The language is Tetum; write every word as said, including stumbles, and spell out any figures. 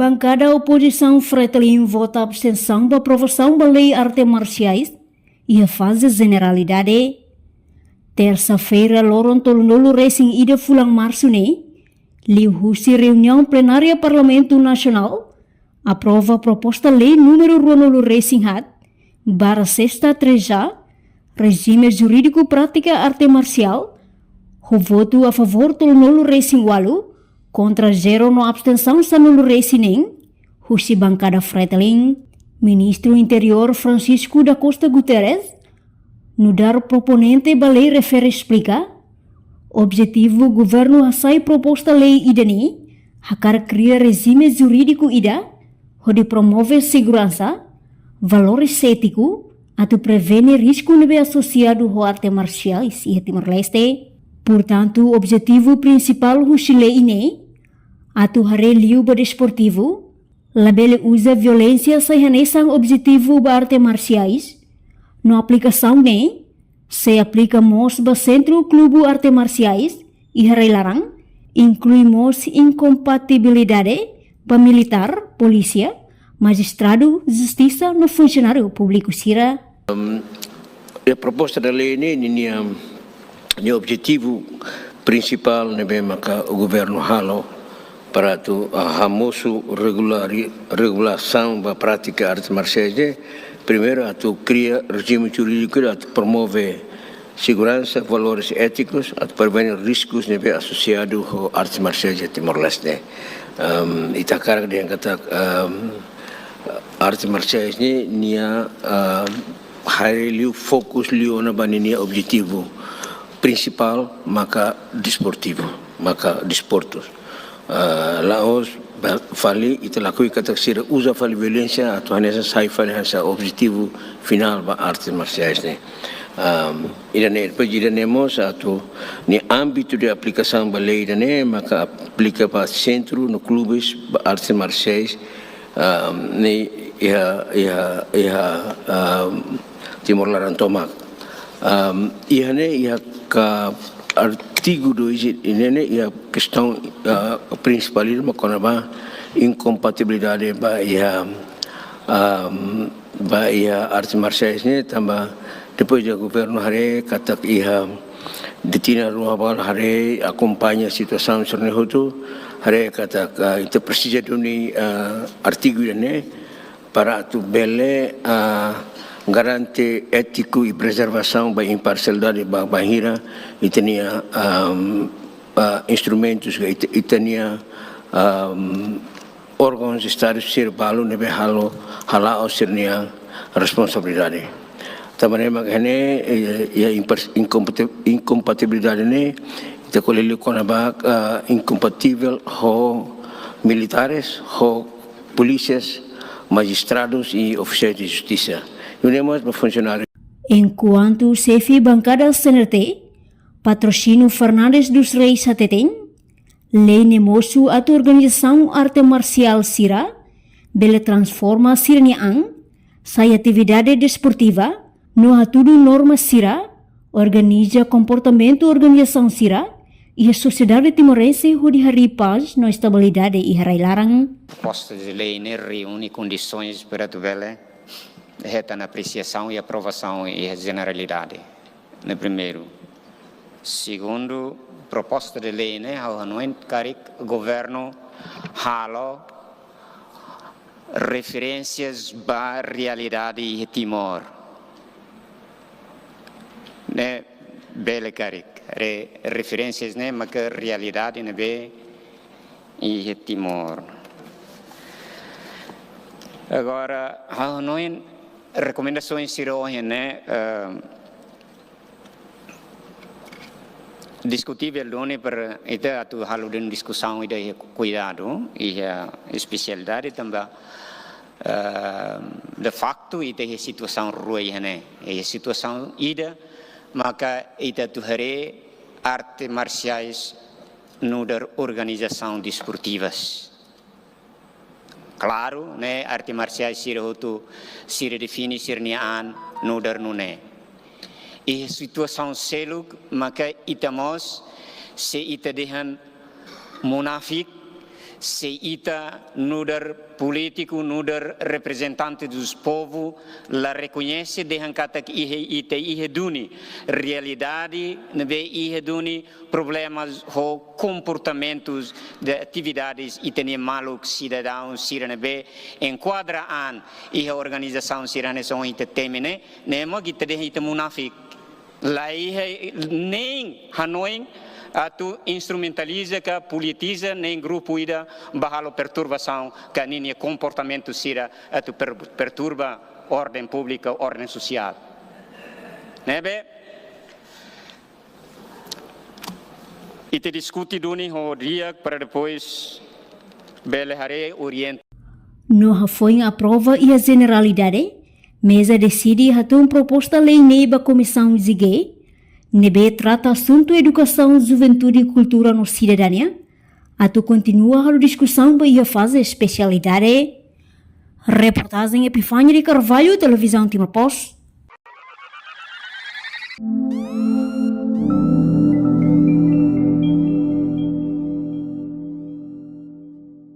Bankada opozisaun Fretilin vota abstensaun ba aprovasaun ba lei arte marsiais iha faze jeneralidade. Tersa-feira, loron tolunulu resin ida fulan Marsu ne'e, liuhusi reuniaun plenária Parlamentu Nasionál, aprova proposta lei númeru ruanulu resin haat barra sesta treze, rejime jurídiku prátika arte marsiál, ho votu a favór tolunulu resin ualu, kontra zero no abstensaun sanulu resin neen, husi bankada Fretilin. Ministru Interiór Francisco da Costa Guterres, nu'udar proponente ba lei refere esplika, objetivu governu hasai proposta lei ida-ne'e, hakarak kria rejime jurídiku ida, hodi promove seguransa, valores étiku, atu prevene risku ne'ebé asosiadu ho arte marsiais iha Timor-Leste. Portantu, objetivu prinsipál husi lei ne'e, atu haree liu ba desportivu, labele uza violénsia sai hanesan objetivu ba arte marsiais, no aplikasaun ne'e sei aplika mós ba sentru klube arte marsiais iha rai-laran, inklui mós inkompatibilidade ba militár, polísia, majistradu justisa no funsionáriu públiku sira. Iha proposta da lei ne'e, ninia, nia objetivu prinsipál ne'ebé maka governu halo para atu, ah, hamosu regulari-, regulasaun ba prátika arte marsiais ne'e, primeiru atu kria rejime jurídiku atu promove seguransa, valores étikus, atu prevene riskus ne'ebé asosiadu ho arte marsiais iha Timor-Leste. Ehm, ita hakarak dehan katak, ehm, arte marsiais ne'e nia, ehm, haree liu, fokus liu ona ba ninia objetivu prinsipál maka desportivu, maka desportu. Ah, la'ós ba-, fali ita lakohi katak sira uza fali violénsia atu hanesan sai fali hanesan objetivu finál ba arte marsiais ne'e. Ahm, ida-ne'e, depois ida-ne'e mós atu nia ámbitu de aplikasaun ba lei ida-ne'e maka aplika ba sentru no klubes ba arte marsiais, ahm, ne'e iha, iha, iha, ahm, Timor laran tomak. Ahm, iha ne'e iha ka artigu dois ne'e, ne'e iha kestaun, ah, prinsipál ida mak kona-ba inkompatibilidade ba iha, ahm, ba iha arte marsiais ne'e tanba depois de governu haree katak iha detinan rua bal haree, akompaña situasaun sira-ne'e hotu, haree katak, ah, ita presiza duni, ah, artigu ida-ne'e para atu bele, ah, garante étiku i prezervasaun ba imparsialidade ba, bainhira ita-nia, ahm, ah, instrumentus ka ita, ita-nia, ahm, órgaun Estadu sira balu ne'ebé halo, hala'o sira-nia responsabilidade. Tanba ne'e mak iha ne'e, eh, iha impar-, inkompati-, inkompatibilidade ne'e, ita ko'alia liu kona-ba, ah, inkompativel ho militares, ho polísias, majistradus i ofisiais de justisa. I ne'e mós ba funsionáriu. Enkuantu xefe bankada C N R T, Patrocínio Fernandes dos Reis hateten, lei ne'e mosu atu organizasaun arte marsiál sira bele transforma sira-nia an sai atividade desportiva, no hatudu norma sira, organiza komportamentu organizasaun sira iha sosiedade timorense hodi harii pás no estabilidade iha rai-laran. Proposta de lei ne'e reúne kondisoens para atu bele hetan apresiasaun i aprovasaun iha jeneralidade. Ne'e primeiru. Segundu, proposta de lei ne'e ha'u hanoin karik governu halo referénsias ba realidade iha Timor. Ne'e bele karik. Re-, referénsias ne'e maka realidade ne'ebé iha Timor. Agora, ha'u hanoin rekomendasoens sira ohin ne'e, eh, diskutível duni para ita atu halo duni diskusaun ida iha kuidadu, iha espesialidade tanba, eh, de faktu ita iha situasaun rua iha ne'e. Iha situasaun ida maka ita atu haree arte marsiais nu'udar organizasaun desportivas. Klaru, ne'e arte marsiais sira hotu, sira define sira-nia an nu'udar nune'e. Iha situasaun seluk maka ita mós, se ita dehan munafik, Se ita nu'udar polítiku, nu'udar reprezentante dos povu, la rekoñese dehan katak iha, ita iha duni realidade ne'ebé iha duni problemas ho komportamentus de atividades ita-nia maluk sidadaun sira ne'ebé enkuadra an iha organizasaun sira hanesan ita temi ne'e, ne'e mak ita dehan ita munafik. La iha nein hanoin atu instrumentaliza ka politiza nein grupu ida ba halo perturbasaun ka ninia komportamentu sira atu per-, perturba orden públika, orden sosiál. Ne'ebé ita diskute duni ho di'ak para depois bele haree orienta. No hafoin aprova iha jeneralidade, meza deside hatún proposta lei ne'e ba Komisaun G, ne'ebé trata asuntu edukasaun, juventude, kultura no sidadania, atu kontinua halo diskusaun ba iha faze espesialidade. Reportajen Epifania de Carvalho, Televizaun Timor Post,